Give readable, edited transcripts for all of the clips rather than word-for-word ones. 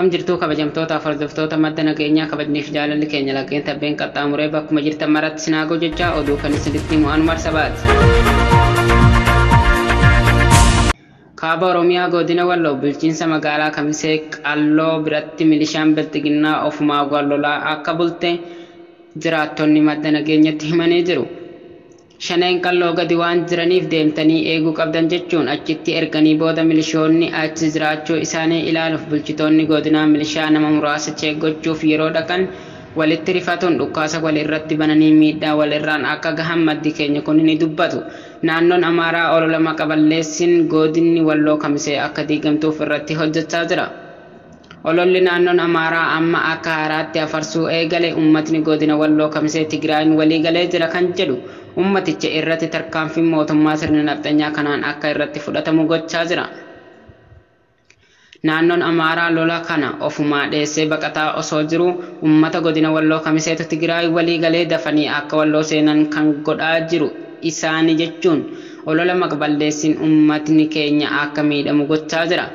Akkam jirtuu kabajamtoota hordoftoota madda nageenyaa kabajniif jaalalli keenya laggeen tabbeen qaxxaamuree bakkuma jirtan maratti sinaagoo jecha oduu kan isinitti himu Anwar Sabaati. Kaaba Oromiyaa godina Walloo bulchiinsa magaalaa Kamisee Qalloo biratti milishaan Bilxiginnaa ofumaa lolaa akka bulte jiraattonni madda nageenyatti himanii jiru. Shaneen qalloo gadi waan jiraniif deemtanii eeguu qabdan jechuun achitti erganii booda milishoonni achi jiraachuu isaanii ilaaluuf bulchitoonni godinaa milishaa nama muraasa gochuuf yeroo dhaqan walitti rifatuun dhukaasa wal irratti bananii miidhaa wal irraan akka gahan maddi keenya kun ni dubbatu. Naannoon Amaaraa olola maqaballeessiin godinni Walloo Kamisee akka diigamtuuf irratti hojjechaa jira. Ololli naannoon Amaaraa amma akka haaraatti afarsuu eegale uummatni godina Walloo Kamisee Tigraayin walii galee jira kan jedhu ummaticha irratti tarkaanfiin mootummaa sirna nafxanyaa kanaan akka irratti fudhatamu gochaa jira. Naannoon Amaaraa lola kana ofumaa dheessee baqataa osoo jiru uummata godina Walloo Kamiseetu Tigraay walii galee dafanii akka Walloo seenan kan godhaa jiru isaani jechuun olola maqballeessiin uummatni keenya akka miidhamu gochaa jira.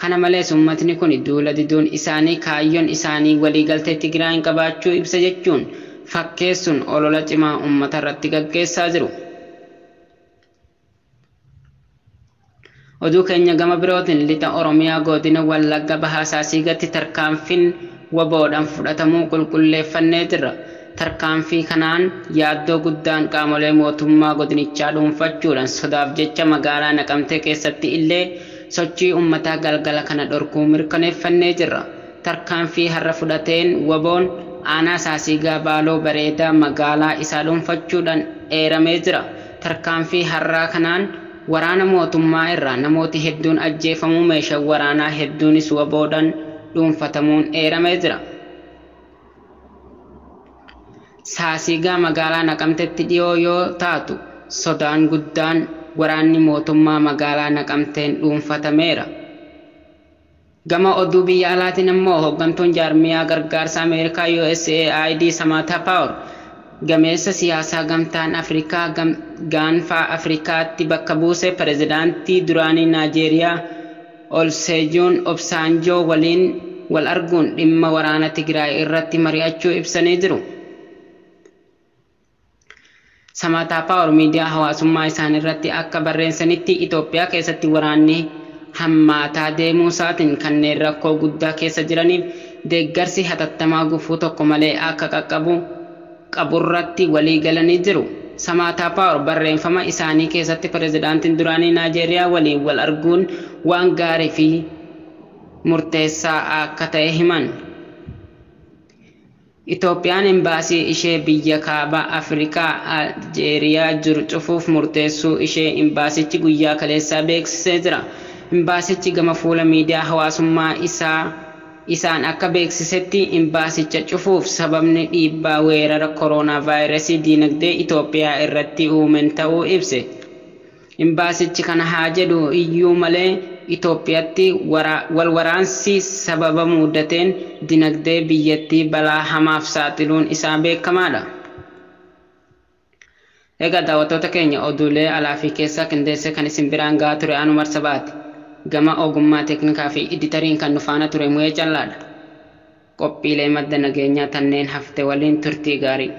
Kana malees uummatni kun duula diduun isaanii kaayyoon isaanii waliigaltee Tigraayin qabaachuu ibsa jechuun fakkeessuun olola cimaa uummata irratti gaggeessaa jiru. Oduu keenya gama birootiin lixa Oromiyaa godina Wallagga Bahaa Saasiigatti tarkaanfiin waboodhaan fudhatamuu qulqulleeffannee jirra. Tarkaanfii kanaan yaaddoo guddaan qaamolee mootummaa godinichaa dhuunfachuudhaan sodaaf jecha magaalaa Naqamtee keessatti illee sochii uummataa galgala kana dhorkuu mirkaneeffannee jirra. Tarkaanfii har'a fudhateen waboon aanaa Saasiigaa Baaloo bareedaa magaalaa isaa dhuunfachuudhaan eeramee jira. Tarkaanfii har'aa kanaan waraana mootummaa irraa namooti hedduun ajjeefamuu meeshaa waraanaa hedduunis waboodhaan dhuunfatamuun eeramee jira. Saasiigaa magaalaa Naqamteetti dhiyoo yoo taatu sodaan guddaan waraanni mootummaa magaalaa Naqamteen dhuunfatameera. Gama oduu biyya alaatiin immoo hooggantuun jaarmiyaa gargaarsa Ameerikaa USAID Samantha Power gameessa siyaasaa gamtaan Afrikaa gaanfaa Afrikaatti bakka buuse pirezidaantii duraanii Naajeeriyaa Olseejuun Obsaanjoo waliin wal arguun dhimma waraana Tigraay irratti mari'achuu ibsanii jiru. Samantha Power miidiyaa hawaasummaa isaan irratti akka barreessanitti Itoophiyaa keessatti waraanni hammaataa deemuu isaatiin kanneen rakkoo guddaa keessa jiraniif deeggarsi hatattamaa gufuu tokko malee akka qaqqabu qaburratti walii galanii jiru. Samantha Power barreeffama isaanii keessatti pirezidaantiin duraanii Naajeeriyaa waliin wal arguun waan gaarii fi murteessaa akka ta'e himan. Itoophiyaan imbaasii ishee biyya kaaba Afrikaa Aljeeriyaa jiru cufuuf murteessuu ishee imbaasichi guyyaa kaleessaa beeksisee jira. Imbaasichi gama fuula miidiyaa hawaasummaa isaan akka beeksisetti imbaasicha cufuuf sababni dhiibbaa weerara kooroonaa vaayirasii diinagdee Itoophiyaa irratti uumen ta'uu ibse. Imbaasichi kana haa jedhu iyyuu malee Itoophiyaatti wal waraansi sababa mudateen dinagdee biyyattii balaa hamaaf saaxiluun isaa beekamaadha. Egaa daawwattoota keenya oduulee alaa fi keessaa qindeessee kan isin biraan gahaa ture Anwar Sabaati. Gama ogummaa teeknikaa fi editariin kan nu faana ture Mu'ee Callaadha. Qophiilee madda nageenyaa tanneen hafte waliin turtii gaarii.